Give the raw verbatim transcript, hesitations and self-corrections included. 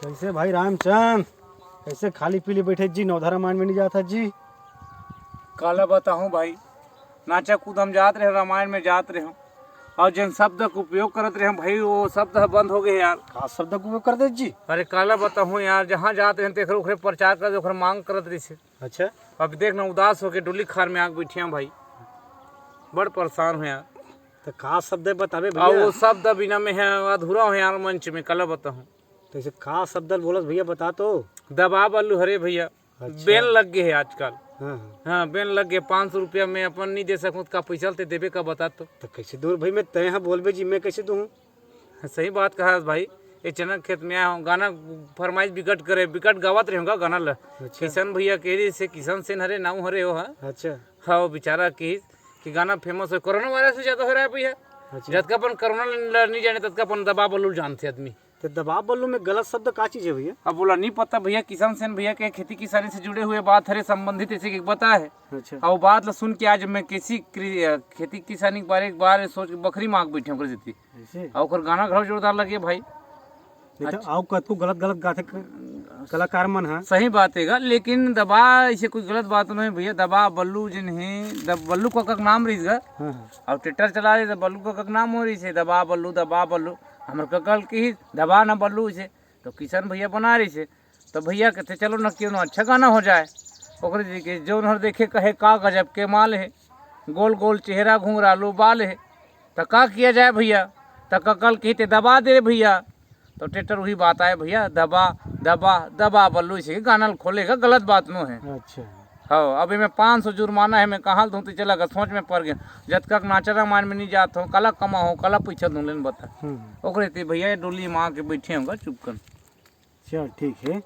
कैसे भाई रामचंद, कैसे खाली पीली बैठे जी, नवधा रामायण में नहीं जाता जी? काला बताहूँ भाई, नाचा कूद हम जात रहे, रामायण में जात रहे, और जिन शब्द का उपयोग करत रहे भाई, वो शब्द ह बंद हो गए यार। का शब्द का उपयोग कर दे जी? अरे काला बताहूँ यार, जहाँ जात रहे तेकर ओकरे प्रचार कर, ओकर मांग करत रहिसे। अच्छा। अब देख ना, उदास होके डोली खार में आके बैठे हैं भाई, बड़ परेशान हो यार। तो का शब्द है बतावे अब भैया? वो शब्द बिना में है, अधूरा हो यार मंच में, काला बताहूँ। तो ऐसे का शब्द बोलत भैया, बता तो। दबा बल्लू हरे भैया, अच्छा। बेन लग गए है आजकल। हाँ, हाँ। हाँ, बेन लग गए, पाँच सौ रुपया में अपन नहीं दे सकूँ, का पैसा ते देबे का बता तो। तो कैसे दूर भाई, मैं तय हाँ बोलबे जी, मैं कैसे दूँ? सही बात कहा भाई, ये चना खेत में आया हूँ, गाना फरमाइश बिकट करे, बिकट गावत रहे होगा गाना ला। अच्छा। किशन भैया के रहिसे, किशन सेन हरे नाऊ हरे हो, हाँ। अच्छा। हाँ, वो बेचारा की कि गाना फेमस हो, कोरोना वायरस से ज्यादा हो रहा है भैया। अच्छा। जतका अपन कोरोना ल-, नहीं जाने, ततका अपन दबा बल्लू जानते आदमी। तो दबा बल्लू में गलत शब्द का चीज है भैया? अब बोला नहीं पता भैया, किशन सेन भैया के खेती किसानी से जुड़े हुए बात हरे, संबंधित ऐसे की पता है। अच्छा। और बात ला सुन के आज मैं किसी कृ-, खेती किसानी के बारे, एक बार सोच के बखरी मांग बैठे ओकर जैती। ऐसे? और ओकर गाना घणो जोरदार लगे भाई। नहीं तो अच्छा। आओ कतको गलत गलत गाथे क-, कलाकार मन ह। सही बात है गा, लेकिन दबा ऐसे कोई गलत बात नहीं है भैया। दबा बल्लू जिन है, दब-, बल्लू काका के नाम रहिस गा। हाँ, हाँ। और ट्रैक्टर चला रहे तो बल्लू काका के नाम हो रहिसे, दबा बल्लू, दबा बल्लू। हमर काका ल कही दबा ना बल्लू से, तो किशन भैया बना रहिसे। तो भैया कहते चलो ना, क्यों ना अच्छा गाना हो जाए। ओकरे जी के जौन हर देखे कहे का गजब के माल है, गोल गोल चेहरा घुंघरालू बाल है, तो का किया जाए भैया? तो काका ल कही ते दबा दे रे भैया। तो ट्रैक्टर वही बात आए भैया, दबा दबा दबा बल्लू, इसे गाना ल खोले का गलत बात नो है। अच्छा। हाँ, अब एमे पाँच सौ जुर्माना है, मैं कहाँ दूँ तो चला गा, सोच में पड़ गया। जतका के नाचा रामायण में नहीं जात हो, काला कमा हो, काला पैसा दूँ, लेन बता। हम्म। ओकरे ते भैया ये डोली में आके बैठे होगा, चुप कर। चल ठीक है।